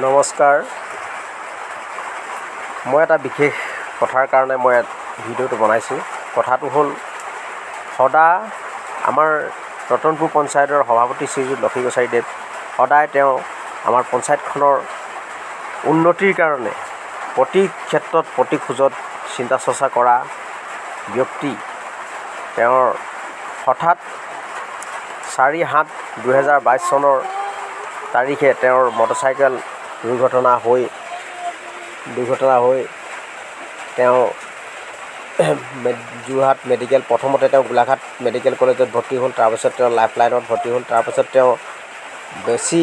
নমস্কাৰ। মই এটা বিশেষ কথাৰ কাৰণে মই ভিডিঅ'টো বনাইছোঁ। কথাটো হ'ল, সদা আমাৰ ৰতনপুৰ পঞ্চায়তৰ সভাপতি শ্ৰীযুত লক্ষী কছাৰীদেৱ সদায় তেওঁ আমাৰ পঞ্চায়তখনৰ উন্নতিৰ কাৰণে প্ৰতি ক্ষেত্ৰত, প্ৰতি খোজত চিন্তা চৰ্চা কৰা ব্যক্তি। তেওঁৰ হঠাৎ 4/7/2022 চনৰ তাৰিখে তেওঁৰ মটৰচাইকেল দুৰ্ঘটনা হৈ তেওঁ যোৰহাট মেডিকেল, প্ৰথমতে তেওঁ গোলাঘাট মেডিকেল কলেজত ভৰ্তি হ'ল। তাৰপিছত তেওঁ লাইফ লাইনত ভৰ্তি হ'ল। তাৰপিছত তেওঁ বেছি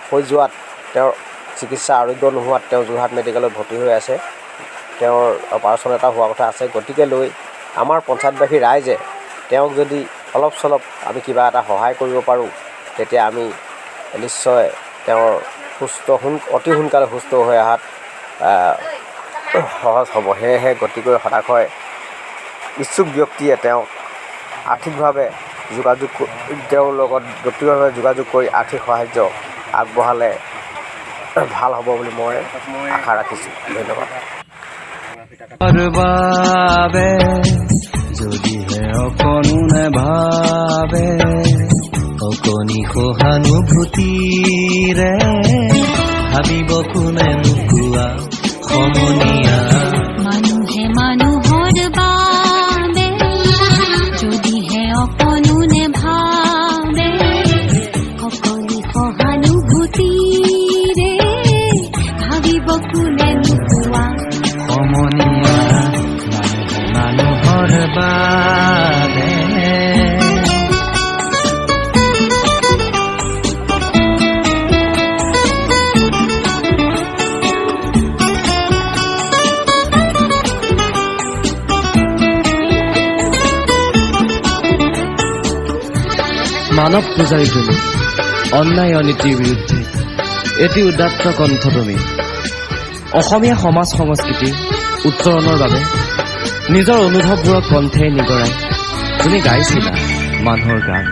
হৈ যোৱাত, তেওঁৰ চিকিৎসা আৰোগ্য নোহোৱাত তেওঁ যোৰহাট মেডিকেলত ভৰ্তি হৈ আছে। তেওঁৰ অপাৰেশ্যন এটা হোৱা কথা আছে। গতিকে লৈ আমাৰ পঞ্চায়তবাসী ৰাইজে তেওঁক যদি অলপ চলপ আমি কিবা এটা সহায় কৰিব পাৰোঁ, তেতিয়া আমি নিশ্চয় তেওঁৰ সুস্থ সোন অতি সোনকালে সুস্থ হৈ অহাত সহজ হ'ব। সেয়েহে গতিকে সদাশয় ইচ্ছুক ব্যক্তিয়ে তেওঁক আৰ্থিকভাৱে যোগাযোগ, তেওঁৰ লগত ব্যক্তিগতভাৱে যোগাযোগ কৰি আৰ্থিক সাহাৰ্য আগবঢ়ালে ভাল হ'ব বুলি মই আশা ৰাখিছোঁ। ধন্যবাদ। বাবে যদিহে অকণো নাভাবে, অকণি সহানুভূতিৰে ভাবিব কোনে নোকোৱা সমনীয়া? মানুহে মানুহৰ বাবে যদিহে অকণো নেভাবে, অকণি সহানুভূতিৰে ভাবিব কোনে নোকোৱা? সমনীয়া, মানুহে মানুহৰ বাবে। মানৱ পূজাৰী তুমি, অন্যায় অনীতিৰ বিৰুদ্ধে এটি উদাত্ত কণ্ঠ তুমি। অসমীয়া সমাজ সংস্কৃতিৰ উত্তৰণৰ বাবে নিজৰ অনুভৱবোৰক কণ্ঠে নিগৰাই তুমি গাইছিলা মানুহৰ গান।